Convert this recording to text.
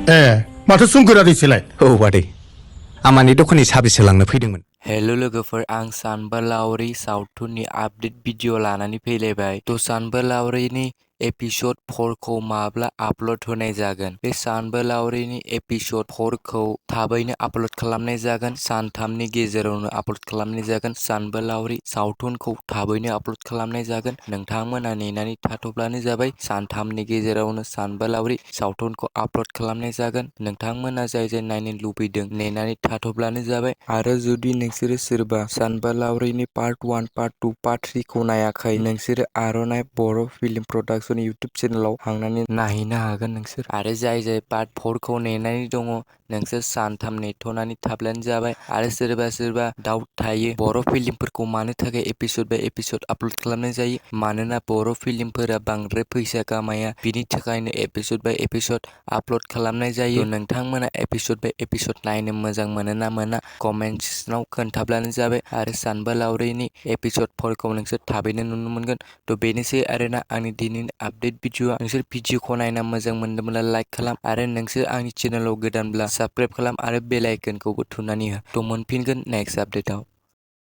माथो सोमखोरा दैसोलाय? औ बादै आमानि दखाननि साबिसो लांनो फैदोंमोन। हेल' लोगोफोर, आं सानबोलावरि सावथुननि आपडेट भिडिअ लानानै फैलायबाय। सानबोलावरिनि एपिसड 4 खौ माब्ला आपल'ड होनाय जागोन? बे सानबोलावरिनि एपिसड 4 खौ थाबैनो आपल'ड खालामनाय जागोन। सानथामनि गेजेरावनो आपल'ड खालामनाय जागोन। सानबोलावरि सावथुनखौ थाबैनो आपल'ड खालामनाय जागोन। नोंथांमोना नेनानै थाथ'ब्लानो जाबाय। सानथामनि गेजेरावनो सानबोलावरि सावथुनखौ आपल'ड खालामनाय जागोन। नोंथांमोना जाय जाय नायनो लुबैदों नेनानै थाथ'ब्लानो जाबाय। आरो जुदि नोंसोरो सोरबा सानबोलावरिनि पार्ट 1, पार्ट 2, पार्ट 3 खौ नायाखै, नोंसोरो आर'नाइ बर' फिल्म प्रडाक्सन इउटुब चेनेलाव थांनानै नायहैनो हागोन नोंसोर। आरो जाय जाय पार्ट 4 खौ नेनानै दङ, नोंसोर सानथाम नेथ'नानै थाब्लानो जाबाय। आरो सोरबा डाउट थायो बर' फिल्मफोरखौ मानो थाखाय एपिसड बाय एपिसड आपल'ड खालामनाय जायो? मानोना बर' फिल्मफोरा बांद्राय फैसा कामाया, बिनि थाखायनो एपिसड बाय एपिसड आपल'ड खालामनाय जायो। नोंथांमोना एपिसड बाय एपिसड नायनो मोजां मोनो ना मोना कमेन्ट सेक्सनाव खोन्थाब्लानो जाबाय। आरो सानबोलावरिनि एपिसड 4 खौ नोंसोर थाबैनो नुनो मोनगोन। बेनोसै आरोना आंनि दिनैनि आपडेट भिडिअ'आ। नोंसोर भिडिअ'खौ नायना मोजां मोनदोंब्ला लाइक खालाम, आरो नोंसोर आंनि चेनेलाव गोदानब्ला साबस्क्राइब खालाम आरो बेल आइकनखौबो थुनानै हो। मोनफिनगोन नेक्स्ट आपडेटआव।